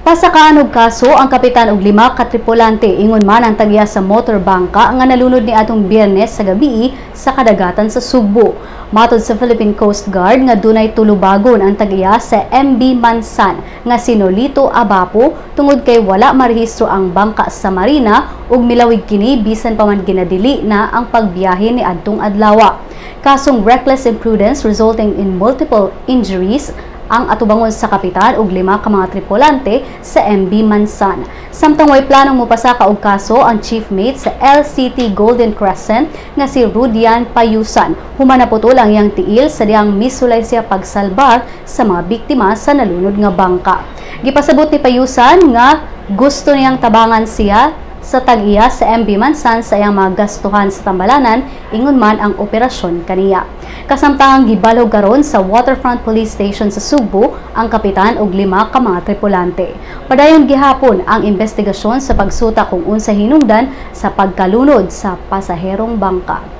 Pasakaan og kaso ang kapitan og lima ka tripulante, ingon man ang tag-iya sa motor bangka nga nalunod ni atong Biyernes sa gabi sa kadagatan sa Sugbo. Matod sa Philippine Coast Guard nga dunay tulubagon ang tag-iya sa MB Mansan nga si Nolito Abapo tungod kay wala marehistro ang bangka sa marina ug milawig kini bisan pa man ginadili na ang pagbiyahe ni adtong adlaw. Kasong reckless imprudence resulting in multiple injuries ang atubangon sa kapitan ug lima ka mga tripulante sa MB Mansan. Samtang way planong mopasaka og kaso ang chief mate sa LCT Golden Crescent nga si Rudian Payusan. Human naputol ang iyang tiil sa dihang misulay siya pagsalbar sa mga biktima sa nalunod nga bangka. Gipasabot ni Payusan nga gusto niyang tabangan siya sa tag-iya sa MB Mansan sa iyang mga gastuhan sa tambalanan, ingon man ang operasyon kaniya. Kasamtangang gibalhog karon sa Waterfront Police Station sa Sugbo ang kapitan ug lima ka mga tripulante. Padayon gihapon ang investigasyon sa pagsuta kung unsa hinungdan sa pagkalunod sa pasaherong bangka.